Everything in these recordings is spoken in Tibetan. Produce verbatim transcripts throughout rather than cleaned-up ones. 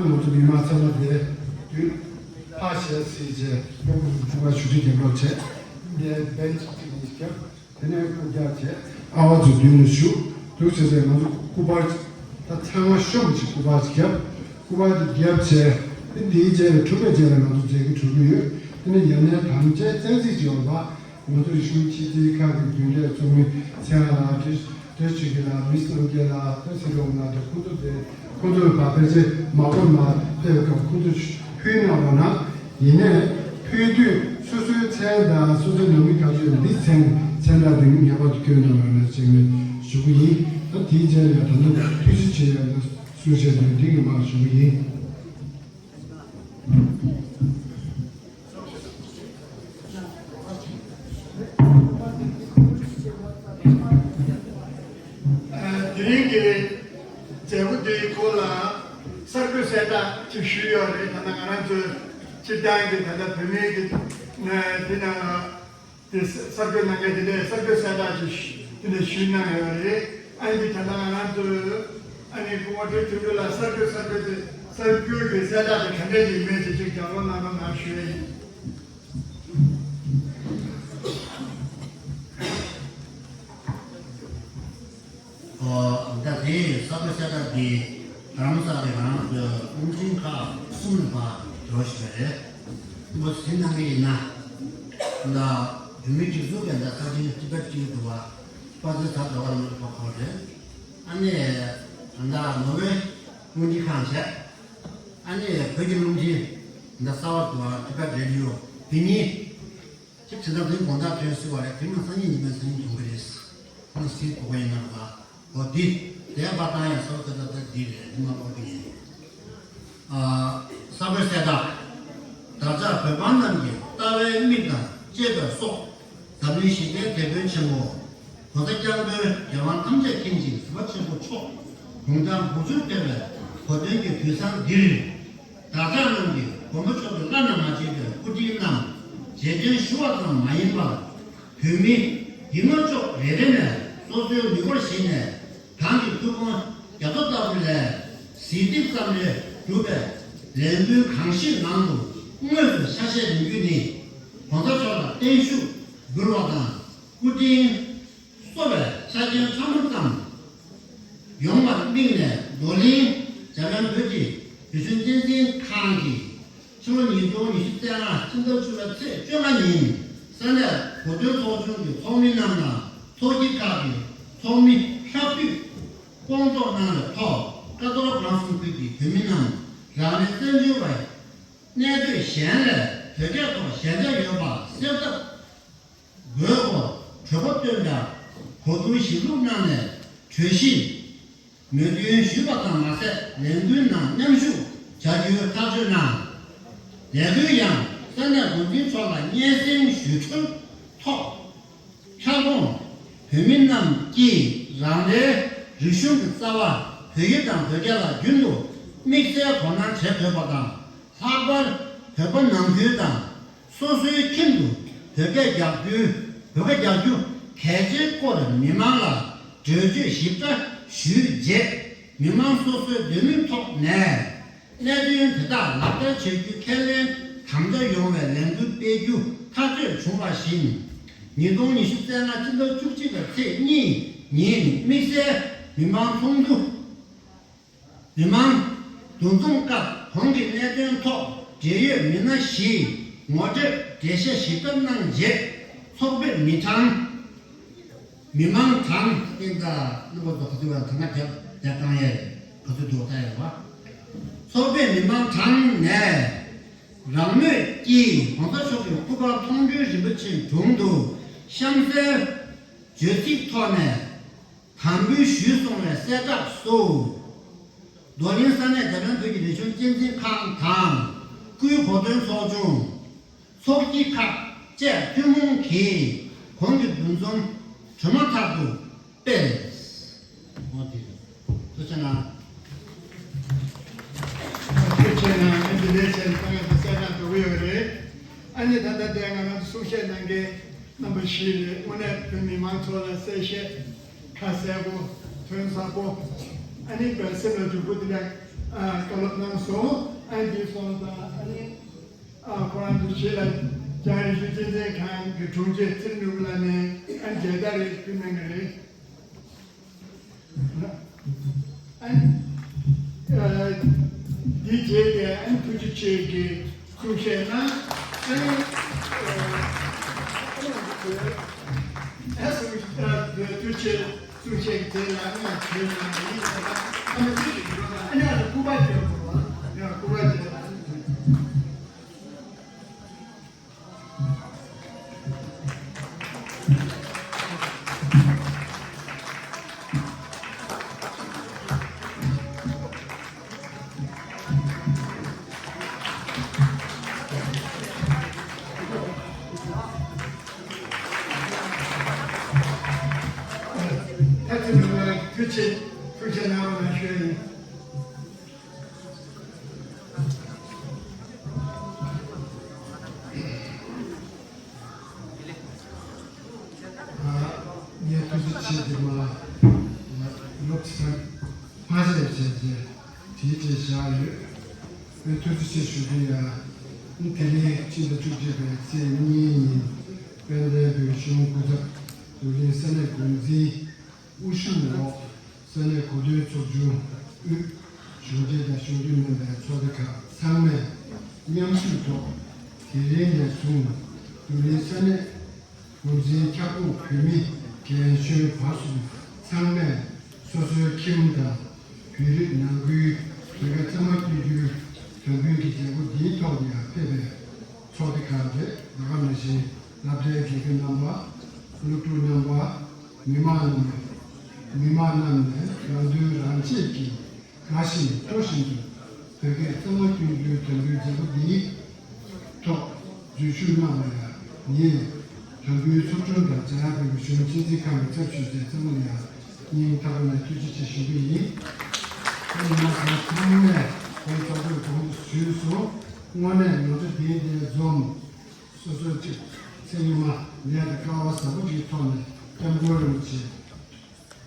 ང་ཚོ་མི་མང་ཚང་མ་དེ་དུས་ཕར་བཞག་སྲིད་བྱས་སྐུ་ངོ་ཆུང་མ་ཞུ་ཁྲི་རྒྱབ་རོགས་བྱས། འདི་བན་ཅིག་ཅིག་ནས་བརྒྱབ། དེ་ནས་སྐུ་རྒྱག་བྱས། ཨ་བ་ཚོ་མདུན་ལ་བཞུགས། འདུག་བྱས་ཚེ་ང་ཚོ་སྐུ་པར་ད་ཚང་མ་ཤོམ་ཅིག་སྐུ་པར་ཅིག་བརྒྱབ། སྐུ་པར་ཅིག་བརྒྱབ་བྱས། དེ་འདིའི་རྗེས་ལ་གྲུབ་པའི་རྗེས་ལ་ང་ཚོ་མཇལ་གི་གྲུབ་ཀྱི་ཡོད། དེ་ནས་ཡང་ནས་དམ་བཅའ་བཙན་ཚིག་ཅིག་ཡོང་བ། ང་ཚོ་རིག་གཞུང་ཕྱི་དྲིལ་ཁང་གི་རྒྱུན་ལས་ཚོགས་མི་ཚེ་དབང་ལགས་དེ། བཀྲ་ཤིས་ཀྱི་ལ་མི་སུ་རྒྱལ་ལ་ད་སི་རོང་ལ་དེ་ཁོང་ཚོ་དེ་ཁོང་ཚོ་ལ་བ་ཕལ་ཆེར་མ་གོ་མ་ཕེབས་སྐབས་ཁོང་ཚོ་ཕུལ་གནང་རོགས་གནང་། ཡིན་ནའི་ཕུལ་དུས་སོ་སོའི་མཚན་དང་སོ་སོའི་ནང་མི་ག་ཚོད་འདི་མཚན་མཚན་དང་དེ་ངེས་པར་དུ་བཀོད་གནང་རོགས་གནང་ཅེས་ནས་ཞུ་གི་ཡིན། ད་དེའི་རྗེས་ལ་ད་ནི་ཐུགས་རྗེ་ཆེ་ཡང་ད་གསུང་བཤད་དེ་འདི་གི་མར་ཞུ་གི་ཡིན། དེ་རིང་གི་མཛད་སྒོ་འདིའི་སྐོར་ལ་གསར་འགོད་གསལ་བསྒྲགས་ཅིག་ཞུས་ཡོད་རེད། ད་ལྟ་ང་རང་ཚོའི་སྤྱིར་བཏང་གི་ད་ལྟ་བོད་མིའི་གི་ནས་དེ་ནང་ལ་དེ་གསར་འགོད་གནང་མཁན་དེ་འདྲས་གསར་འགོད་གསལ་བསྒྲགས་ཅིག་དེ་འདྲས་ཞུས་གནང་ཡོད་རེད། ཨ་ནི་ད་ལྟ་ང་རང་ཚོའི་ཨ་ནི་སྐུ་ངོ་བགྲེས་དོན་གྲུབ་ལགས་གསར་འགོད་གསར་འགོད་དེ་གསར་འགོད་ཀྱི་གསལ་བསྒྲགས་དེ་ག་འདྲས་ཅིག་ཡིན་མིན་དེ་ཅིག་རྒྱབ་ལོག་གནང་རོགས་གནང་ཞུ་ཡ་ཡིན། ཨོ། ད་དེ་གསར་འགོད་གསལ་བསྒྲགས་འདི་རྡ་རམ་ས་ལའི་ང་རང་ཚོའི་རླུང་འཕྲིན་ཁག་གསུམ་ལ་ཕར་འགྲོ་བཞིན་པ་རེད། འོ་ཟིན་གནང་གི་ཡིན་ན། ད་བོད་མིའི་སྒྲིག་འཛུགས་ཀྱི་ད་ས་ཆེན་ཊི་བེཊ་སྤྱི་འཐུས་པ་པ་ཙེ་ཚ་དྲ་བ་ལ་ཡོད་པ་ཁོ་རེད། ཨ་ནི་ད་ནོར་ཝེ་རླུང་འཕྲིན་ཁང་བྱས། ཨ་ནི་བོད་ཀྱི་རླུང་འཕྲིན་ད་གསར་བ་དུ་བ་ཊི་བེཊ་རེ་ཌི་ཡོ་དེ་གཉིས། ཁྱེད་ཚོ་ད་དུང་དགོང་དག་ཐོན་སྲིད་པ་རེད། དེ་མ་སང་ཉིན་ཉི་མ་སང་ཉིན་ཐོན་གི་རེད། ཁོང་སྲིད་དོ་ག་ཡིན་ནམ་ལ། འོ་དེ་དེ་པར་བཏང་ཡ་སོགས་ད་ད་ད་འདི་རེད། དེ་མ་གོ་གི་ཡིན། ཨ། གསར་འགོད་གསལ་བསྒྲགས། བདག་ཅག་བོད་འབངས་རྣམས་ཀྱི་ལྟ་བའི་མིག་དང་གཅེས་པའི་སྲོག་འཛམ་གླིང་ཞི་བདེའི་དེད་དཔོན་ཆེན་པོ། གོང་ས་སྐྱབས་མགོན་རྒྱལ་དབང་ཐམས་ཅད་མཁྱེན་ཅིང་གཟིགས་པ་ཆེན་པོ་མཆོག་དགུང་གྲངས་དགུ་བཅུར་ཕེབས་པའི་གོ་སྟོན་གྱི་དུས་བཟང་འདིར། བདག་ཅག་རྣམས་ཀྱིས་མགོན་པོ་མཆོག་གི་བླ་ན་མ་མཆིས་པའི་སྐུ་དྲིན་རྣམས་རྗེས་དྲན་ཞུ་བ་ཙམ་མ་ཡིན་པར། བོད་མི་ཡིན་ནོ་ཅོག་རེ་རེ་ནས་སོ་སོའི་ནུས་པར་གཞིགས་ནས་གང་གི་ཐུགས་དགོངས་རྒྱ་མཚོ་ལྟ་བུ་ལས་གཟི་བརྗིད་ཙམ་ལས་གྲུབ་པའི་ལས་འགུལ་གང་ཞིག་ནང་དུ་དངོས་སུ་ཆ་ཤས་ལེན་རྒྱུ་ནི་གོང་ས་མཆོག་ལ་བརྟན་བཞུགས་འབུལ་བ་དང་སྐུ་དྲིན་གསོ་བའི་ཆ་རྐྱེན་ཕྲ་མོ་ཙམ་ཡོང་བར་དམིགས་ནས། རྡོར་གླིང་འཇར་པན་བོད་ཀྱི་རིག་གཞུང་གཅེས་འཛིན་ཁང་གིས་ཕྱི་ལོ་ཉིས་སྟོང་ཉི་ཤུ་རྩ་ལྔ་ཕྱི་ཟླ་བཅུ་པའི་ཚེས་བཅོ་ལྔ་ཉིན་ས་གནས་གོ་སྟོན་ཚོགས་ཆུང་གི་ཚོགས་མི་རྣམས་དང་ཚོགས་སྐྱིད་ཁག་གི་ཚོགས་མི་ལྷག་འཐུས་སྐོང་ཚོགས་གནང་བའི་ཐོག་ཀ་ཏོ་ལ་གྷ་རམ་ས་ལ་ཁུལ་གྱི་བོད་མི་རྣམས་རང་རེའི་བཙན་བྱོལ་བའི་གནས་སྡོད་གཞན་ལས་བོད་སྐད་ཐོག་ཞན་ཆ་ཡོད་པ་སེལ་ཐབས་དགོས་སྐོར་གྲོས་འགོ་བཏོན་པར་གོ་བསྡུར་ཞིབ་ལྷུག་གནང་ནས་གྲོས་གཞི་མོས་མཐུན་ཞུས་པ་ཙམ་མ་ཟད། ལས་འགུལ་ནང་མཉམ་ཞུགས་བྱ་རྒྱུའི་ཐག་གཅོད་གནང་། ལས་འགུལ་ཡང་ས་གནས་འགོ་འཛིན་མཆོག་ལ་སྙན་སེང་ཞུ་འཕྲོའི་ཐོག་ཁྱབ་ཁོངས་བོད་མི་རྣམས་ཀྱིས་རང་རེའི་རིག་གཞུང་གི་རྩ་བ་བོད་ཡིག་དང་བོད་སྐད་ལ་རྒྱུན་དུ་དམིགས་བསལ་དོ་སྣང་བྱེད་དགོས་པ་དང་། ལྷག་པར་བོད་པ་ནང་ཁུལ་དང་སོ་སོའི་ཁྱིམ་དུ་བོད་སྐད་རྒྱག་རྒྱུའི་བོད་སྐད་རྒྱག་རྒྱུ་གལ་ཆེའི་སྐོར་མི་མང་ལ་གྲོས་ཆོད་ཞིབ་ཕྲ་ཞུས་རྗེས། མི་མང་སོ་སོའི་འདོད་མོས་ཐོག་ནས་གནད་དོན་དེ་དག་ལག་བསྟར་བྱ་རྒྱུ་ཁས་ལེན་དམ་བཅའ་ཡོང་བའི་ལས་འགུལ་སྤེལ་རྒྱུ་ཐག་གཅོད་བྱུང་བ་བཞིན། ཉིས་སྟོང་ཉི་ཤུ་རྩ་ལྔ་ཕྱི་ཟླ་བཅུ་གཅིག་པའི་ཚེས་གཉིས་ཉིན་དམིགས་བསལ་མི་མང་ཚོགས་འདུ། མི་མང་འདུ་འཛོམས་སྐབས་གོང་གི་གནད་དོན་ཐོག་འབྲེལ་ཡོད་མི་སྣ་བཞིས་ངོ་སྤྲོད་འགྲེལ་བཤད་ཞིབ་ཕྲ་གནང་རྗེས། ཚོགས་ཕེབས་མི་གྲངས། མི་མང་གྲངས་ཀྱི་ད་ནུ་བོ་ཚོ་ག་ཚོད་པ་གང་ག་རྒྱབ་རྒྱབ་བཏང་ཡས་ག་ཚོད་འདུག་ལྟ་ཡོད་པ། ཚོགས་ཕེབས་མི་མང་གྲངས་ནས་རང་མོས་ཀྱིས་གོང་ས་མཆོག་གི་སྐུ་པར་མཐོང་གྲོལ་རིན་པོ་ཆེའི་དྲུང་དུ་གཤམ་གསལ་བརྗོད་ཚིག་ཐོག་ནས། དམ་འབུལ་ཞུས་སོང་བའི་གསལ་བསྒྲགས་སུ། རྡོར་གླིང་ས་གནས་རྒྱ་བལ་བོད་ཀྱི་རིག་གཞུང་གཅེས་འཛིན་ཁང་དང་སྐུའི་གོ་སྟོན་ཚོགས་ཆུང་། ཚོགས་སྐྱིད་ཁག་བཅས་ཐུན་མོང་གིས་གོང་གི་འདུ་འཛོམས་གྲོལ་མ་ཐག་ཏུ་སྤེལ། འོ་དེ་རེད། ཐུགས་རྗེ་གནང་། ཐུགས་རྗེ་གནང་། ཨ་ནི་ལས་བྱེད་ལ་ད་ང་ཚོ་གསལ་བསྒྲགས་འགྲོ་གི་ཡོད་རེད། ཨ་ནི་ད་ལྟ་དེ་ང་རང་ཚོ་གསུང་བཤད་གནང་མཁན་རྣམ་པ་བཞི་རེད། དངོས་གནས་བོད་མི་མང་ཚོ་ལ་གསལ་བཤད། ཁ་གསལ་པོ། དོན་ཟབ་པོ། ཨ་ནི་དཔེ་སེམས་ལ་འཇུག་པོ་དེ་འདྲ་ ཨ་བཀའ་སློབ་གནང་སོང་། ཨ་འདི་སོང་ཙང་ཨ་ནི་ཨ་ཁོ་རང་ཚོ་ཕྱི་ལ་རྒྱང་རིང་ཤོད་གཅན་གཟན་ཁང་གི་དྲུང་ཆེ་ཚེ་རིང་ནོར་བུ་ལགས་ནས་ཨ་མཇལ་དར་རེ་ཕུལ་གནང་གི་རེད། ཨ་ཨ་འདི་རྗེས་ནས་ཨ་ཐུགས་རྗེ་ཆེ་གི་གསུང་བཤད་གནང་། ཨ་ཨ་ཐུགས་རྗེ་ཆེ། གསུང་བཤད་དེ་ལ་ང་བྱོན་གནང་ཡིན་ཟེར་ན་ཨ་མ་ཅིག་གི་འགྲོ་ན་ཨ་ཉག་ཏུ་སྐུ་པར་བྱོན་དགོས་པ་ཡང་སྐུ་པར་བྱོན། ད་ཐུགས་རྗེ་ཆེ། ཐུགས་རྗེ་གནང་བ་ཞུ་ཡིན། ངས་ཐུགས་རྗེ་ཆེ་དེ་མ་ལབ་ཚེ་ཕ་ཞེས་བྱས་ཏེ་དེའི་གྲས་བཞག་ཡོད། ངས་ཐུགས་རྗེ་ཆེ་ཞུ་གི་ཡ། དེ་རིང་ཕྱི་ཟླ་བཅུ་གཅིག་པའི་ཚེས་གཉིས་ཉིན་དཔལ་ལྡན་བོད་གཞུང་སྐུ་ཚབ་བདུད་བློན་ས་གནས་འགོ་འཛིན་དབུ་བཞུགས་འོག་ས་གནས་གོ་སྟོན་ཚོགས་ཆུང་དབུས་གཞུང་འབྲེལ་དང་གཞུང་འབྲེལ་མིན་པའི་ཚོགས་སྡེ་ཁག་ཚང་མས་མཉམ་ཞུགས་ཐོག་དེ་རིང་ནས་བཟུང་བདུད་བློན་ས་གནས་འགོ་འཛིན་ཁྱབ་ཁོངས་བོད་མི་རྒན་གཞོན་བར་གསུམ་ཚང་མས་སོ་སོའི་ཁྱིམ་དང་བོད་རིགས་ནང་ཁུལ་བོད་པའི་གཙང་མ་བསྟུན་རྒྱུའི་དམ་འབུལ་གྱི་མཛད་སྒོ་འདིའི་ཐོག་ནས་ཕེབས་པའི་ཚོགས་སྡེ་ཁག་རེད། ད་ག་ནང་བཞིན་སློབ་གྲྭའི་དགེ་རྒན་རྣམ་པ། སློབ་ཕྲུག་རྣམ་པ། མི་མང་རྣམས། མི་མང་རྣམས་ནས་རང་དོན་རང་གཅེས་ཀྱིས་དགའ་ཞིང་སྤྲོ་བཞིན་དུ་བོད་སྐད་གཙང་མ་བསྟུན་རྒྱུའི་དམ་འབུལ་མཛད་སྒོ་འདིའི་ཐོག་འཛུལ་ཞུགས་གནང་བ་ལ་ངས་དམ་འབུལ་ཚོགས་དྲུང་དང་འཇམ་དབྱངས་བོད་ཀྱི་གཞུང་ཆེད་འཛིན་ཁང་གི་ཚབ་ཞུས་ཏེ་ཚང་མ་ལ་ཡང་སྙིང་ཐག་པ་ནས་ཐུགས་རྗེ་ཆེ་ཞུ་གི་ཡིན། ད་ཉི་མ་གང་ཚང་མས་དེ་ཚོགས་འདུར་གོང་དུ་ཞུས་སོང་། དངོས་གནས་ང་ཚོ་དེའི་དེ་འཛོམས་སོ་སོ་གཅིག་ཚེ་ཉི་མ་ལས་དང་སྐལ་བ་བཟང་པོ་ཅིག་ཐོག་ནས་སྐྱབས་མགོན་རིན་པོ་ཆེ།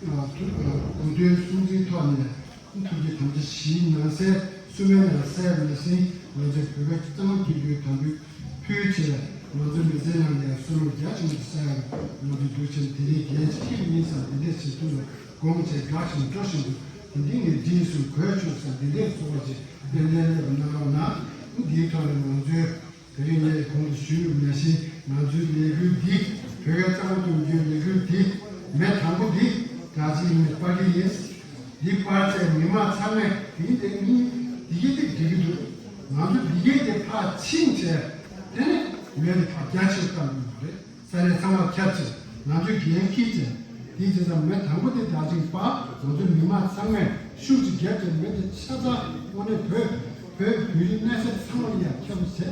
ཐུགས་དགོངས་དོན་སྲུང་བརྩིའི་ཐོག་ནས་ཐུགས་ཀྱི་དམ་བཅའ་བཞིའི་ནང་གསལ་སྲུང་མའི་ནང་གསལ་མི་ཟིན་ང་ཚོས་བོད་པ་གཙང་མ་བསྟུན་རྒྱུའི་དམ་འབུལ་ཕུལ་བྱས་ང་ཚོ་མི་ཚེའི་ནང་ལ་བསོད་ནམས་རྒྱ་ཆེན་པོ་བསགས་ང་ཚོ་འདུག་ཕྱིན་དེ་རིང་གལ་ཆེ་ཤོས་ཡིན་བསམ་འདི་འདྲས་བྱེད་ཐུབ་ལ་དགོངས་བྱས་དགའ་ཞིང་སྤྲོ་བཞིན་དུ་དེ་འདི་ངས་བྲིས་སོང་གོས་ཆོད་བསམ་འདི་འདྲས་གཙོ་བོ་ཅིག་ཏན་ཏན་སླེབས་གནང་རོགས་གནང་། འདིའི་ཐོག་ནས་ང་ཚོས། དེ་རིང་ངས་གོང་དུ་ཞུས་པ་ནང་བཞིན་ང་ཚོའི་ལས་འགུལ་འདི་བོད་སྐད་གཙང་མ་བསྟུན་རྒྱུའི་ལས་འགུལ་འདི་མེ་དང་པོ་འདི་གྲགས་ཅན་མེ་སྤར་གྱི་ཡིན། འདི་སྤར་ཚེ་མི་མང་ཚང་མས་དེ་འདི་གཉིས་འདི་གས་དེ་འགྲིག་གི་འདུག་ང་ཚོ་འདི་གས་དེ་ཕར་ཕྱིན་བྱས་དེ་ནས་མེ་དེ་ཕར་རྒྱ་ཆེར་བཏང་དགོས་རེད། ས་གནས་ཚང་མར་ཁྱབ་ཆེ། ང་ཚོས་འགན་འཁྱེར་ཆེ། དེའི་རྗེས་ས་མེ་དང་པོ་དེ་དག་ཅིང་པ་ང་ཚོའི་མི་མང་ཚང་མས་ཤུགས་ཀྱིས་བརྒྱབ་ཀྱང་མེ་དེ་ཆ་ཚང་དངོས་གནས་བོད་བོད་བོད་རིགས་གནས་ས་ཚང་མར་ཡང་ཁྱབ་ཆེ།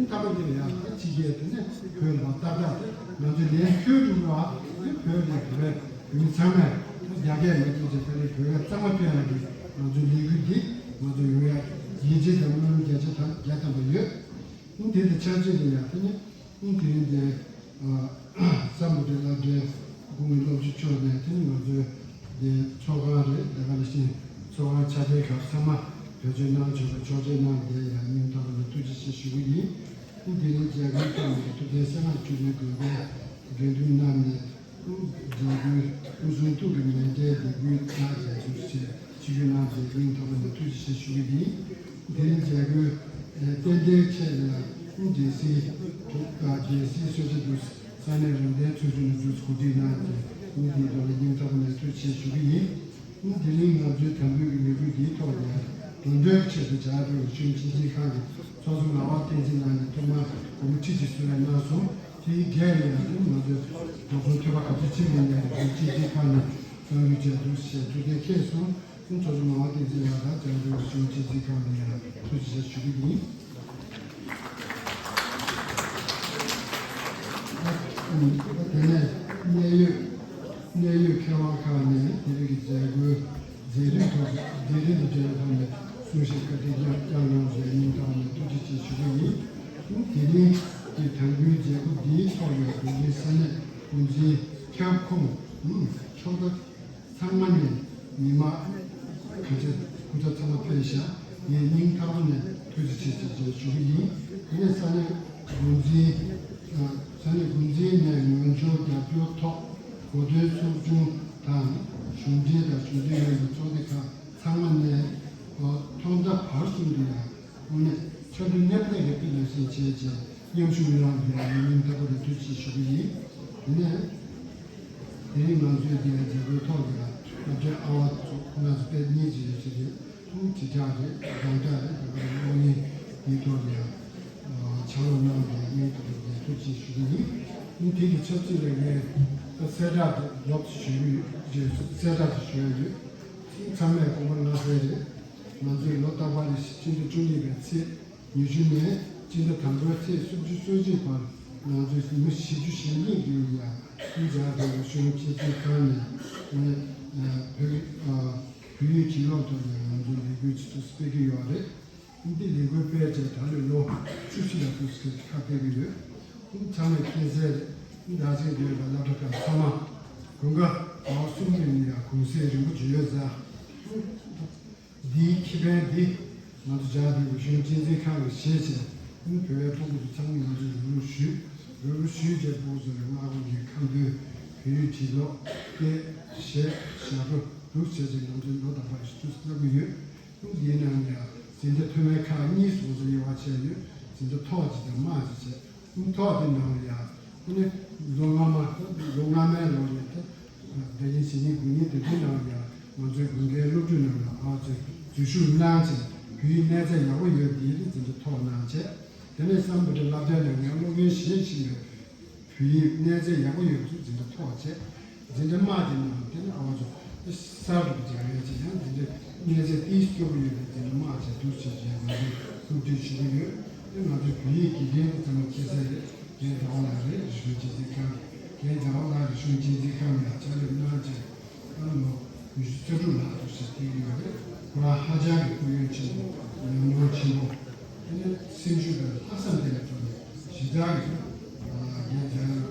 ཐ་མ་དེ་ལ་ཡང་ད་ཕྱི་རྒྱལ་དེ་ནས་བོད་ལ་ཏག་ཏག་དེ་ང་ཚོའི་ལས་འཁྱོལ་འགྲོ་བ་དེ་བོད་ལས་བོད་བོད་མི་ཚང་མས་རྒྱ་སྐད་མི་ཐུབ་ཅེས་ཁ་ནས་བོད་སྐད་གཙང་མ་སྟོན་ཡག་གི་ང་ཚོའི་ལས་འགུལ་འདི་ང་ཚོ་ཡོང་ཡག་ཡིད་ཆེས་དང་སྨོན་ལམ་རྒྱ་ཆེ་དང་རྒྱ་དམ་པ་ཡོད། དེ་དང་ཆབས་ཅིག་ཏུ་ཡང་དེ་ནི་དེ་རིང་འདིར་ས་མུ་དྲི་བླ་བྲེ་དགུང་ལོ་བཅུ་བཅུ་ནས་དེ་ནི་ང་ཚོའི་འདི་ཚོགས་ཁང་རེད། དེ་ག་ནང་བཞིན་ཚོགས་ཁང་ཆ་ཚང་ཁག་ཚང་མ་བེད་སྤྱོད་གནང་བྱུང་བའི་ཆོག་མཆན་གནང་བསྡད་ཡ་སྙིང་ཐག་པ་ནས་ཐུགས་རྗེ་ཆེ་ཞུ་གི་ཡིན། དེ་རིང་མཇལ་ཁའི་ཐོག་ནས་ཐུབ་བསྟན་གསལ་ངག་བཅུ་ལྡན་དགོན་པའི་དགེ་འདུན་རྣམས་ནས། མཛད་སྒོའི་སྐུ་གསུང་ཐུགས་ཀྱི་མཎྜལ་འདེགས་འབུལ་གནང་མཛད་ཚུལ་བཅས་ཆིབས་བསྒྱུར་གནང་མཛད་སྙིང་ཐག་པ་ནས་ཐུགས་རྗེ་ཆེ་ཞུ་གི་ཡིན། དེ་རིང་མཛད་སྒོའི་རྟེན་འབྲེལ་ཆེད་ལ་རྒྱལ་སྲིད་དྲུག་དང་རྒྱལ་སྲིད་གསོལ་ཇ་འདུག་ས་གནས་རང་བདེན་ཚོགས་ཆུང་ནས་འདུག་གོ་སྒྲིག་གནང་མཛད་སྙིང་ཐག་པ་ནས་ཐུགས་རྗེ་ཆེ་ཞུ་གི་ཡིན། དེ་རིང་ང་ཚོའི་དམ་འབུལ་གྱི་ལས་འགུལ་འདིའི་ཐོག་ནས་དོན་དག་ཆེད་དུ་བྱ་དགོས་ཀྱི་ཤུགས་ཆེ་ཆེ་ཁག་གི་ཚོགས་གཙོ་ངག་དབང་བསྟན་འཛིན་ལགས་ནས་ཐོག་མར་གོང་བུ་ཁྲི་གཅིག་གསོལ་རས་གནང་སོང་། དེའི་འགན་ཡང་ང་ཚོས་དོ་དགོང་ཐོས་པ་ག་ཚོད་ཕྱིན་མིན་ཡང་ཤུགས་ཆེ་ཆེ་ཁག་ནས་གསང་རུ་བྱས་འདུག་ཞེས་ཐུགས་གཏན་འཁེལ་སོང་། ཚོགས་གཙོ་ངག་དབང་བསྟན་འཛིན་ལགས་དང་བྱ་དགོས་ཀྱི་ཤུགས་ཆེ་ཆེ་ཁག་ནས་ཡང་ཐུགས་རྗེ་ཆེ་ཞུ་གི་ཡིན། དེ་ནས་གནད་ཡོད་གནད་ཡོད་མཁས་དབང་ཁག་ནས་དེ་རིང་གི་མཛད་སྒོའི་མཛད་རིམ་ཐོག་མཛད་རིམ་དང་འབྲེལ་བའི་ཐོག་ནས་གསུང་བཤད་བཀའ་དྲིན་བསྐྱངས་གནང་བའི་སྙིང་ཐག་ནས་ཐུགས་རྗེ་ཆེ་ཞུ་གི་ཡིན། དེ་རིང་གི་དམ་འབུལ་མཛད་སྒོ་འདིའི་ཐོག་ནས་དགོན་པའི་ས་གནས་འགོ་འཛིན་ཁྱབ་ཁོངས་ཕྱོགས་མཐའ་ཚང་མ་ནས་མི་མང་ག་ཚོད་ སྐུ་ཚབ་ཚང་མ་ཕེབས་ཤག་ངས་སྙིང་ཐག་པ་ནས་ཐུགས་རྗེ་ཆེ་ཞེས་ཞུ་གི་ཡིན། དེ་ནས་ས་གནས་འགོ་འཛིན། ས་གནས་འགོ་འཛིན་ནས་ངོས་སྦྱོར་རྒྱབ་སྐྱོར་ཐོག་གོ་སྟོན་ཚོགས་ཆུང་དང་གཞུང་འབྲེལ་དང་གཞུང་འབྲེལ་མིན་པའི་ཚོགས་སྡེ་ཁག་ཚང་མ་ནས་ཐོག་མཐའ་བར་གསུམ་དུ་ཡང་དངོས་གནས་འཆར་འདོན་མཉམ་ལས་ཀྱི་སྤུས་ལེགས་ཤིང་བྱས་རྗེས་མཉམ་ཞུགས་གནང་བའི་སྙིང་ཐག་པ་ནས་ཐུགས་རྗེ་ཆེ་ཞུ་གི་ཡིན། དེ་ནས་དེ་རིང་ང་ཚོའི་འདིའི་མཛད་སྒོའི་ཐོག་ལ་སློབ་གྲྭའི་ཨ་བ་ཚོ་ཁོ་རང་ཚོ་དཔེ་གཉིས་ཅིག་ཡོད་ཅིག་རེད། དྲིལ་བསྒྲགས་རེད། སྒང་བསྒྲགས་རེད། དེ་ག་རེ་གློག་བརྙན་འདིའི་ཐོག་ལ་ཕྱག་རོགས་གནང་བའི་སྙིང་ཐག་པ་ནས་ཐུགས་རྗེ་ཆེ་ཞུ་གི་ཡིན། དེ་དང་ཆབས་ཅིག་ལ་ངས་གསལ་བསྒྲགས་དེ་ལོག་ཞུ་གི་ཡོད། གསལ་བསྒྲགས་དེ་ཞུ་ཡ་ཡོད། ཚང་མས་དགོངས་པ་མ་ཚོམ་རེད། ང་ཚོའི་ལོ་རྟག་པར་རེ་བཞིན་སྤྱི་ཟླ་བཅུ་གཉིས་པའི་ཚེས་ཉི་ཤུ་ནས་སྤྱི་ཟླ་དང་པོའི་ཚེས་སུམ་ཅུ་སོ་གཅིག་བར་ང་ཚོའི་ཉིན་མོ་བཞི་བཅུ་ཞེ་གཉིས་ཀྱི་ཡང་སྤྱི་ཟླ་དང་པོའི་གཞུང་སྤྱི་འཐུས་ཁང་ནས་ནས་བོད་བོད་ཡིག་བྲིས་ཀློག་ཐོག་ནས་ང་ཚོའི་ལས་འགུལ་ཅིག་ཏུ་སྤེལ་གྱི་ཡོད་རེད། འདི་ལས་འགུལ་སྤེལ་རྗེས་ད་ལོའི་ལོ་བཅུ་བཞི་ལ་ཐུག་སྐད་ཁ་སྤེལ་གྱི་ཡོད། ཚང་མས་མཁྱེན་གསལ་རེད། ད་ཅིག་ཡོད་པ་སློབ་གྲྭ་ཁག་ཚང་མ་དགུན་ཁ་ཟླ་བ་གསུམ་རིང་ལ་ཡང་གུང་སེང་རིང་པོ་ཅིག་ཡོད་ཙང་། འདིའི་ཁེ་ཕན་འདི་ང་ཚོ་རྒྱ་བོད་ཀྱི་གཞུང་གཅེས་འཛིན་ཁང་གིས་བཞེས་བྱས། བོད་པའི་ཕྲུ་གུ་ཚོ་ཚང་མ་ང་ཚོས་རོགས་རམ་ཞུས། རོགས་རམ་ཞུས་བྱས་ཕྲུ་གུ་ཚོ་ལ་སྔ་དགོང་གི་ཁ་འདོན། བོད་ཡིག་བྲིས་ཀློག་སྐད་གཞས་ཞབས་བྲོ་འདུག་བྱས་བྱས་ང་ཚོས་ལོ་རྟག་པར་ཞིག་ཏུ་གནང་གི་ཡོད། འདིའི་ནང་ལ་འཛིན་གྲྭ་མཐོ་དམན་ཁག་གཉིས་སོ་སོ་དབྱེ་བ་ཕྱེ་ཡོད། འཛིན་གྲྭ་མཐོ་ཅིག་དང་དམའ་ཅིག་བྱས། ཐོག་དེ་ནང་ལ་ཡང་ཨ་ནི་ལོ་སྔ་མ་ལོ་སྔ་མའི་ལོ་ལ་ད་ཟླ་ཉིན་ཕྱི་ཉིན་དགུ་ཉིན་དེ་དུས་ནང་ལ་ཡང་ང་ཚོའི་དགུན་ཁའི་སློབ་ཕྲུག་རྣམས་ལ་ཨ་ཚོས་འཛུལ་ཞུགས་གནང་བྱས་བོད་ཡིག་གནས་ཚད་ཡག་པོ་ཡོད་དེ་ཡིན་དུས་འཛིན་གྲྭ་མཐོ་གནང་བྱས། དེ་ནས་སམ་བྷོ་ཊ་སློབ་གྲྭའི་ནང་ཡང་སློབ་དཔོན་བཞེས་བཞིན་པའི་བོད་ཡིག་གནས་ཚད་ཡག་པོ་ཡོད་དུས་འཛིན་གྲྭ་མཐོ་བྱས། འཛིན་གྲྭ་དམའ་དེ་ནང་དེ་ནི་ཨ་བ་ཚོ་གསར་དུ་སྦྱང་ཡས་ཅིག་ཡང་འཛིན་གྲྭ་གནས་ཚད་ཏོག་ཙམ་སྐྱོ་པོ་ཡོད་པའི་འཛིན་གྲྭ་དམའ་ཆེ་འདུག་ཅེས་ཀྱི་ང་ཚོས་ཐུགས་འདོད་ཞུ་གི་ཡོད། དེ་ང་ཚོའི་བོད་ཡིག་དགེ་རྒན་དེ་ཚང་མ་མཁྱེན་གསལ་རེད། རྒན་ཟླ་བ་ལགས་རེད། རིག་གཞུང་གཅེས་འཛིན་ཁང་། རྒན་ཟླ་བ་ལགས་རིག་གཞུང་གཅེས་འཛིན་ཁང་ནས་ཕྱག་ལས་གནང་བྱས་ཨ་ལོ་ཉི་ཤུ་རྩ་དྲུག་ལྷག་འདུག་ཅེས་བསྟན་གྱི་ཡོད་རེད། ཁོ་རང་ཧ་ཅང་གི་སྐུ་ཡོན་ཆེན་པོ་ཉམས་མྱོང་ཆེན་པོ། དེ་ནས་སེམས་ཤུགས་དང་ལྷག་བསམ་དེ་ལ་བརྟེན་ནས་གཞི་བདག་གི་ངས་དེ་རིང་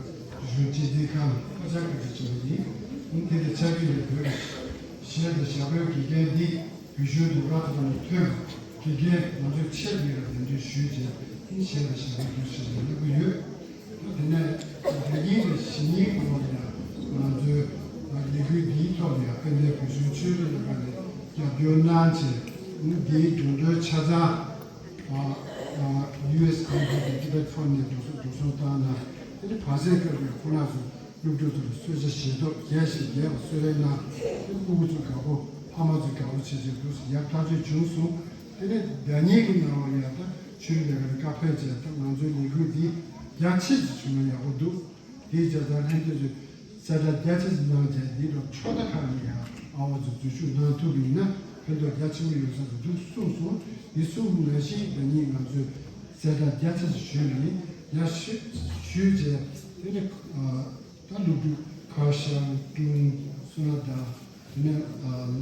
གཞུང་གཅེས་འཛིན་ཁང་ལ་ཧ་ཅང་བཀའ་དྲིན་ཆེ་བ་ཡིན། དེ་ལས་ཆ་རྒྱུས་ནས་བོད་གཞས་དང་ཞབས་བྲོའི་དགེ་རྒན་འདི་བོད་གཞུང་དུ་རབ་ཏུ་ཐོན། དགེ་རྒན་ང་ཚོའི་ཆེད་དུ་ཡང་གདན་འདྲེན་ཞུས་བྱས་གཞས་དང་ཞབས་བྲོ་འདུག་ཞེས་སླེབས་ཀྱི་ཡོད། དེ་ནས་ད་གིན་དེ་གཞེས་ནིང་གི་ལོ་ལ་ང་ཚོའི་ལས་འགུལ་འདིའི་ཐོག་ནས་དཔལ་ལྡན་བོད་གཞུང་ཆོས་རིག་ལྷན་ཁང་ནས་རྒྱབ་སྐྱོར་གནང་བྱས་འདིའི་སྒྲོམ་གྲུའི་ཆ་ཚང་ཨ་ཨ་ཡུ་ཨེས་ཨེམ་སི་གི་ཊི་བེཊ་ཕོན་ནས་འགྲོ་སོང་འགྲོ་སོང་བཏང་གནང་། དེ་ནས་བར་ཆད་བཀོད་པའི་ཁོ་རང་ཚོ་སློབ་ཕྲུག་ཚོ་ལ་གསོལ་ཇ་བཞེས་ཐོག་རྒྱས་ཤིང་རྒྱས་པ་གསོལ་རས་གནང་། དེ་ཕྲུ་གུ་ཚོ་དགའ་པོ་ཕ་མ་ཚོ་དགའ་པོ་བྱེད་ཆེད་དུ་ཡག་ཐག་ཆོད་བྱུང་སོང་། དེ་ནས་ཟླ་ཉིན་གྱི་ནང་ལ་ཡང་ད་ཆོས་རིག་ལས་ཀ་ནས་བཀའ་ཕེབས་བྱས་ད་ང་ཚོའི་ལས་འགུལ་འདི་རྒྱ་ཆེ་ཞིག་བྱུང་ན་ཡག་པོ་འདུག་དེའི་རྒྱབ་ལ་ལྷན་རྒྱས་ཚོས་གསལ་བསྒྲགས་རྒྱ་ཆེ་ཞིག་གནང་བྱས་འདི་ལ་ཕྱོགས་མཐའ་ཁག་ནས་ཡང་ཨ་བ་ཚོ་འཛུལ་ཞུགས་གནང་ཐུབ་པ་ཡིན་ན་ཕན་ཐོགས་རྒྱ་ཆེན་པོ་ཡོང་ས་རེད་འདུག་གསུངས་སོང་། འདི་གསུངས་པ་ནང་བཞིན་ཟླ་ཉིན་ང་ཚོས་གསལ་བསྒྲགས་རྒྱ་ཆེ་ཞིག་ཞུས་པ་ཡིན། ཡང་ཞུ་ཞུས་བྱས་དེ་ནས་ཨ། ད་སློབ་ཕྲུག་ཁ་ཤང་ཀྲུང་སོ་ན་དང་དེ་ནས་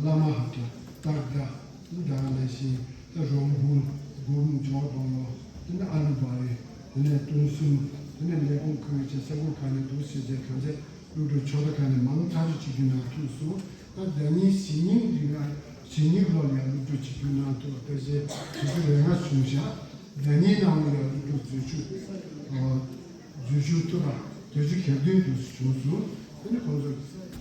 བླ་མ་ཧ་ཏྲ་སྟག་སྒྲ་ད་ནང་བཞིན་ད་རོང་བུ་འབུམ་འཇོག་སྡོང་ལོ་དེ་ནས་ཨ་ལུ་བ་རེ་དེ་ནས་ཏུང་སུམ་དེ་ནས་ལས་ཁུངས་ཁུལ་བཅས་ས་ཁུལ་ཁག་ནས་འདུག་ཟེར་བྱས་གང་བྱས་སློབ་ཕྲུག་ཕྱོགས་མཐའ་ཁག་ནས་མང་ཐག་ཆོད་ཆིབས་བསྒྱུར་གནང་ཐུབ་སོང་། ད་ཟླ་ཉིན་གཞེས་ནིང་རིང་ལ་གཞེས་ནིང་ལོ་ལ་ཡང་སློབ་ཕྲུག་ཆིབས་བསྒྱུར་གནང་ཐུབ་པ་ཕལ་ཆེར་དྲུག་ཅུ་རེ་ལྔ་བྱུང་ཤག་ཟླ་ཉིན་ནང་ལ་ཡང་སློབ་ཕྲུག་འཛུལ་ཞུགས། འཛུལ་ཞུགས་ཐུབ་པ་བརྒྱད་ཅུ་གྱ་བདུན་དུ་བྱུང་སོང་། དེ་ནི་ཁོང་ཚོ་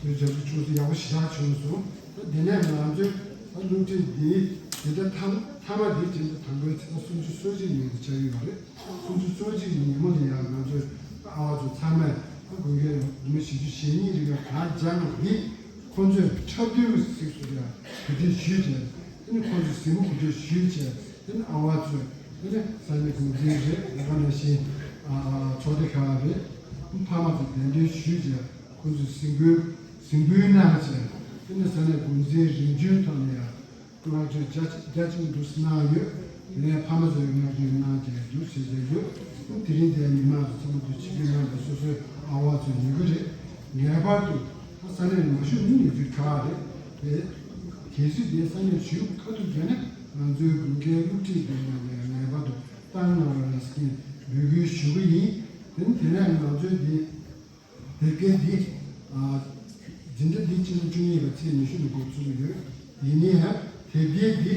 བརྒྱད་ཅུ་གྱ་བདུན་བྱུང་སོང་། ཡག་པོ་ཞེ་དྲག་བྱུང་སོང་། ད་དེ་ནས་ང་ཚོའི་ད་སློབ་ཁྲིད་འདི་འཛིན་གྲྭ་མཐའ་མཐའ་མ་འདི་འཛིན་གྲྭ་དང་པོའི་ཚེས་པ་སུམ་ཅུ་སོ་གཅིག་ཉིན་དུ་ཆགས་ཀྱི་ཡོད་རེད། སུམ་ཅུ་སོ་གཅིག་ཉིན་མོ་ལ་ཡང་ང་ཚོའི་ཨ་བ་ཚོ་ཚང་མས་ད་དགུན་ཁའི་ཉིན་མོ་བཞི་བཅུ་ཞེ་གཉིས་རིང་ལ་གར་སྦྱངས་པ་འདི་ཁོང་ཚོས་འཁྲབ་སྟོན་གྱི་གཟིགས་སུ་ཡང་གོ་སྒྲིག་ཞུས་བྱས། དེ་ནི་ཁོང་ཚོས་གཟིགས་མོ་གོ་སྒྲིག་ཞུས་བྱས། དེ་ནི་ཨ་བ་ཚོས་དེ་ནི་ས་གནས་འགོ་འཛིན་རེད། ལས་ཀ་ནང་བཞིན་ཚོགས་སྡེ་ཁག་རེད། ཕ་མ་ཚོས་གདན་འདྲེན་ཞུས་བྱས་ཁོང་ཚོས་གཟིགས་འབུལ་གཟིགས་འབུལ་གནང་བྱས། དེ་ནི་ས་གནས་འགོ་འཛིན་རིམ་བྱོན་ཐོག་ནས་ཡང་བསྔགས་བརྗོད་རྒྱ་ཆེ་རྒྱ་ཆེན་པོ་འདུག་སེ་གནང་ཡོད། དེ་ནས་ཕ་མ་ཚོས་བསྔགས་བརྗོད་གནང་བྱས་འདུག་སེ་བྱས་ཡོད། དེ་རིང་འདིར་མི་མང་ཚོ་ཚང་མ་དུ་ཆིབས་བསྒྱུར་གནང་བའི་སོ་སོའི་ཨ་བ་ཚོ་ཡོད་ཀྱི་རེད། ངེས་པར་དུ་ད་ས་གནས་མ་བཞུགས་ནི་ཡོད་ཚུལ་ཁག་རེད་དེ། གལ་སྲིད་དེ་ས་གནས་བཞུགས་ཁ་ཐུག་བྱས་ན་ང་ཚོའི་དགུན་ཁའི་སློབ་ཁྲིད་དེ་ནང་ནས་ངེས་པར་དུ་བཏང་གནང་རོགས་གནང་ཟེར་འབོད་སྐུལ་ཞུ་གི་ཡིན། དེ་ནི་དེ་ནས་ང་ཚོའི་འདི་དེབ་སྐྱེལ་འདི་འཛིན་གྲྭ་འདི་ཕྱི་ཟླ་བཅུ་གཉིས་པའི་ཚེས་ཉི་ཤུ་ནས་འགོ་ཚུགས་ཀྱི་ཡོད། ཡིན་ནའི་ཡང་དེ་ དེབ་སྐྱེལ་འདི་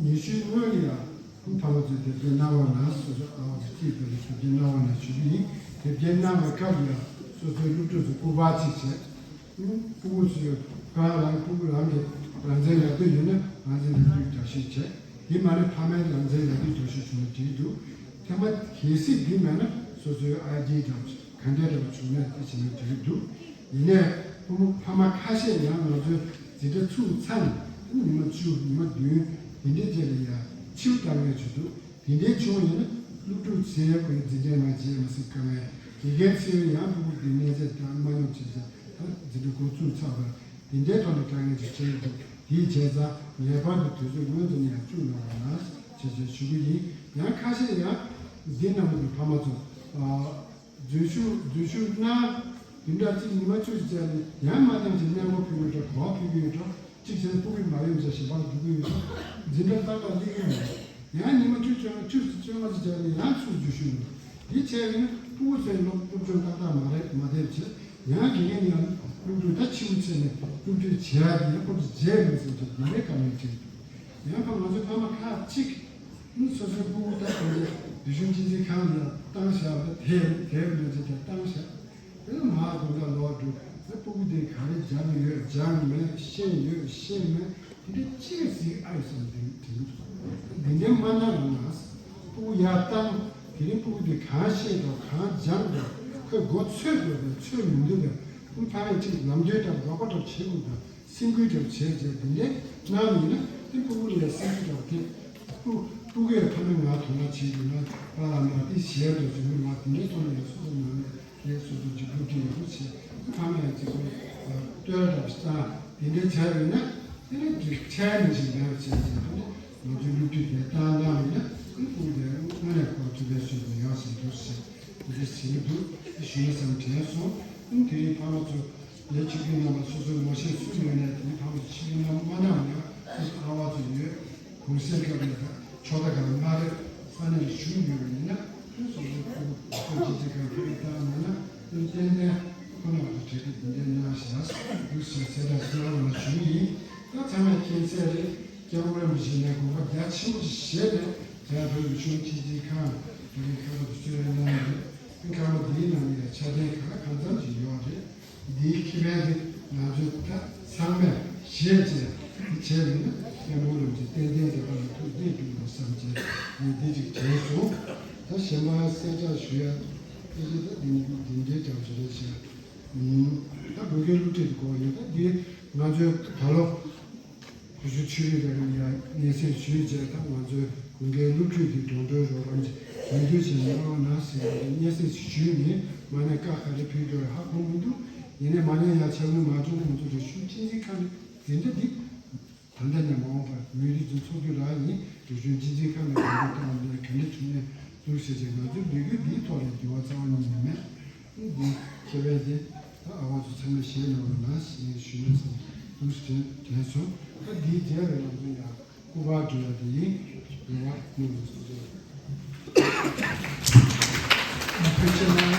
ཉི་ཤུའི་སྔོན་ལ་ཡང་ཕ་མ་ཚོས་དེབ་སྐྱེལ་གནང་བ་ན་སོ་སོའི་ཨ་བ་ཚོ་གཅིག་དེ་ལ་དེབ་སྐྱེལ་གནང་བ་ན་ཞུ་གི་ཡིན། དེབ་སྐྱེལ་གནང་བའི་སྐབས་ལ་སོ་སོའི་སློབ་ཕྲུག་ཚོ་སྐུ་པར་གཅིག་བྱས། ཕྲུ་གུ་ཚོས་ཕ་རང་ཕྲུ་གུ་རང་གི་རང་བཙན་ལག་དེབ་ཡོད་ན་རང་བཙན་ལག་དེབ་རྒྱག་ཤེས་བྱས། དེ་མ་རེད་ཕ་མའི་རང་བཙན་ལག་དེབ་རྒྱག་ཤེས་བྱུང་ན་འགྲིག་འདུག་ཐེངས་མ་གལ་སྲིད་འདི་མེད་ན་སོ་སོའི་ཨའི་ཌི་འདྲ་ག་འདྲ་འདྲ་བྱུང་ན་དེ་བྱས་ན་འགྲིག་འདུག་ཡིན་ནའི་ཕྲུ་གུ་ཕ་མ་ཁ་ཤས་ཡང་ང་ཚོའི་འཛིན་གྲྭ་ཚུགས་ཚར་ནས་ཉི་མ་བཅུ་ཉི་མ་བདུན་འདི་འདྲའི་རྗེས་ལ་ཡང་ཕྱིར་བཏང་ངེས་བྱུང་འདུག་དེ་འདྲའི་བྱུང་བ་ཡིན་ན་སློབ་ཕྲུག་ཚོས་ཁོའི་འཛིན་གྲྭའི་ནང་བྱེད་མ་སྲིད་དཀའ་ངལ། དགེ་རྒན་ཚོས་ཡང་ཕྲུ་གུ་དེ་གནས་ཚད་དང་མ་ཉམས་བྱེད་ཚད་དང་འཛིན་གྲྭ་འགོ་བཙུགས་ཚར་བར་དེ་འདྲའི་ཐོག་ནས་དཀའ་ངལ་ཅིག་འཕྲད་ཀྱི་འདུག་དེའི་བྱས་ཙང་ངེས་པར་དུ་དུས་ཚོད་སྔོན་དུ་ནས་ཡང་བཅུག་གནང་བ་ན་ཞེས་བྱས་ཞུ་གི་ཡིན། ཡང་ཁ་ཤས་ཡང་འདི་ནང་གི་ཕ་མ་ཚོ་འཛུལ་ཞུགས་འཛུལ་ཞུགས་གནང་། དེ་འདྲ་གཅིག་ཉི་མ་བཅུ་ཞིག་བྱས་ནས་ཡང་མ་ཉམས་ཀྱི་གནས་སྐོར་ཕུལ་གྱི་འགྲོ་གོ་བ་ཕུལ་གྱི་འགྲོ། གཅིག་བྱས་ན་ཕྲུ་གུ་མ་ཡོང་ཚེ་གཞན་པ་འགྲོ་གི་ཡོད་ཚོ། འཛིན་གྲྭ་ཏག་ཏག་སླེབས་ཀྱི་མ་རེད། ཡང་ཉི་མ་བཅུ་བཅོ་ལྔ་བཅུ་བཅོ་ལྔ་ཞིག་བྱས་ནས་ཡང་ཚུར་འཛུལ་ཞུགས་གནང་། འདི་བྱས་ཡིན་ན་ཕྲུ་གུ་ཚོའི་སློབ་སློབ་སྦྱོང་ཏག་ཏག་མ་རེད་མ་བསྡད་བྱས། ཡང་དགེ་རྒན་ཡང་སློབ་ཕྲུག་ད་ཕྱི་པོ་བྱས་ནས་སློབ་ཁྲིད་བྱེད་ཡག་གི་ཡང་སློབ་ཁྲིད་བྱས་མེད་ཟེར་གྱི་འདི་འདྲའི་དཀའ་ངལ་འཕྲད་འདུག་ཡང་ཕ་ང་ཚོའི་ཕ་མ་ཁག་ཅིག་ནི་སོ་སོའི་ཕྲུ་གུ་ད་དེ་འདྲའི་རིག་གཞུང་སྤྱི་འཛིན་ཁང་ལ་བཏང་བཞག་པ་དེ་དེབ་མེད་ཚེ་དེ་བཏང་བཞག་དེ་ལ་མ་དགོངས་དག་ལོག་འགྲོ། ཨ་ཕྲུ་གུ་དེ་ག་རེ་སྦྱངས་ཡོད་སྦྱངས་མེད་ཤེས་ཡོད་ཤེས་མེད་དེ་འདྲ་ཅི་ཟིག་ཨ་ཡི་བསམ་དེ་དྲན་འདུག་འདི་འདྲའི་མ་གནང་རོགས་གནང་། ཕྲུ་གུ་ཡར་བཏང་། དེ་རིང་ཕྲུ་གུ་དེ་གང་ཤེས་དང་གང་སྦྱངས་དང་ཁོས་མགོ་ཚོད་དགོས་དང་ཚོད་མི་འདུག་དང་ཕྲུ་གུ་ཕ་མས་ཅིག་ལམ་སྟོན་དང་རོགས་པ་དང་བྱེད་དགོས་དང་། སེམས་ཁུར་དང་བྱས་རྗེས་འདི་འདྲའི་གནང་ཡིན་ན་དེ་ཕྲུ་གུ་ལ་སེམས་ཁུར་དང་དེ་ཕྲུ་ཕྲུ་གུས་ཕ་མའི་ང་དོ་སྣང་བྱེད་དགོས་ན་པཱ་ལགས་མ་དེ་ཞལ་དང་རྫུན་མ་དེ་འདྲའི་ཐོག་ནས་ཡང་སོ་སོ་ནང་ནས་དེ་སོ་སོ་གཅིག་སློབ་ཁྲིད་ཡག་པོ་བྱས་ཕ་མ་ཡང་གཅིག་པུ་ལྟོས་དང་བཏང་དེ་འདྲའི་བྱས་ཡོད་ན་དེ་ནི་གཅིག་ཁྲལ་ནི་ཞིག་མེད་པ་བྱས་རྗེས་དེ་ནི་ང་ཚོའི་སློབ་ཁྲིད་དེ་བཏང་གནང་ཡིན་ན་དེ་ཕྲུ་གུ་དེ་དངོས་གནས་ཁོ་ཐུགས་ཕན་གསོས་པ་ཡོང་བཞིན་འདུག་ཟེར། དེ་འདྲ་ཟེར་གྱི་འདུག་ཞུ་ན་བསམ་དྲན་སོང་། ཨང་དེ་རིང་ཕ་མ་ཚོ་ལས་བྱེད་རྒྱུ་རྣམ་པ་སོ་སོའི་ངོ་ཤེས་སུ་ཡོད་ནས་དེ་རིང་ཕ་མ་ཚོ་ཕྱི་རྒྱུ་རྣམ་པ་མ་གནང་ཡང་སོ་སོ་ཨ་བ་ཚོ་ཡོད། གུང་སེང་སྐབས་ལ་ད་ཕྱོགས་མཐའ་གང་མ་རེད་ས་གནས་ལ་བཞུགས་ཡོད་པ་ཡིན་ན་སོ་སོའི་ཁུར་ཁུར་ཅི་ཅི་གང་ཁུར་བཏང་མེད་ན་ཏན་ཏན་ཏན་ཁོ་ན་ཚོ་གྲ་སྒྲིག་དེ་འདྲ་གནང་བཞག་འདུག་ཟེར་གསལ་བསྒྲགས་གནང་བ་ལ་ཞུ་གི་ཡིན། ད་ཚང་མས་མཁྱེན་གསལ་རེད། སྐྱབས་མགོན་རིན་པོ་ཆེ་ནས་དགོངས་པ་རྒྱ་ཆེན་པོ་ཞིག་བཞེས་ནས་རྒྱ་བོད་རིག་གཞུང་སྤྱི་འཐུས་ཁང་དེ་གའི་ཁ་པར་དུ་གཙོས་གནང་ཡོད། ཁང་པ་འདིའི་ནང་ལ་ཡང་ཆ་རྐྱེན་གང་གང་འཚམ་ཞིག་ཡོད་རེད། འདིའི་ཁེ་ཕན་དེ་ང་ཚོས་ད་ཚང་མས་བཞེས་བྱས་འདི་བྱས་ཡོད་ན་སྐྱབས་མགོན་རིན་པོ་ཆེ་ཏན་ཏན་དེ་ག་ལ་ཐུགས་རྗེ་བསྒྲུབ་དགོས་བསམ་བྱས་ངས་འདི་ཅིག་དྲན་སོང་། ད་གཞན་པ་གསལ་བསྒྲགས་ཞུ་ཡ་ཕལ་ཆེར་ད་འདི་འདི་འདྲའི་གྲངས་ཚོད་རེད་བྱས། ད་དགོས་མཁོའི་སློབ་ཁྲིད་དེ་གོ་ཡོད། ད་འདི་ང་ཚོས་ད་ལོ། བོད་གཞུང་ཆོས་རིག་ལས་ཁུངས་ལ་སྙན་སེང་ཞུས་རྗེས་ད་ང་ཚོའི་དགུན་ཁའི་སློབ་ཕྲུག་འདི་འགྲོ་གྲོན་རོགས་རམ་གྱི་ཡོན་ཏན་ཞིག་གནང་རོགས་གནང་ཟེར་ཡག་གི་སྙན་སེང་ཞིག་ཞུས་ནས་མ་ཎི་ཀ་ག་རེ་ཕུལ་དགོས་རེད་ཧ་གོ་མི་འདུག་ཡིན་ནའི་མ་ཎི་ཡང་ཆ་དགོས་མ་བྱུང་ན་ང་ཚོ་རིག་གཞུང་སྤྱི་འཛིན་ཁང་གི་འཛིན་གྲྭ་འདི་ད་ལྟ་ནས་མ་འོངས་པར་མི་རིགས་ཀྱི་ཚོགས་སྡུད་རང་ཡིན། རིག་གཞུང་སྤྱི་འཛིན་ཁང་ནས་འགན་འཁུར་བཏང་ནས་ག་འདྲ་བྱུང་ནས་འདུག་ཟེར་བྱས་ང་ཚོའི་ལས་འགུལ་འདིའི་ཐོག་ལ་འགྱུར་བ་རྩ་བ་ཉིད་མེད། འདི་ཁེ་ཕན་དེ་ད་ཨ་བ་ཚོ་ཚང་མས་ཤེས་ཡོང་བ་ན་ཞེས་ཞུས་ན་བསམ་འདུག་དྲན་དྲན་སོང་། ད་འདིའི་རྗེས་ལ་ང་ཚོ་ཡང་སྐུ་པར་འབྲི་བ་དེ་ཡིན། རེ་བ་ཉུང་ངུ་སོང་ཚོད། ཕལ་ཆེར་ན་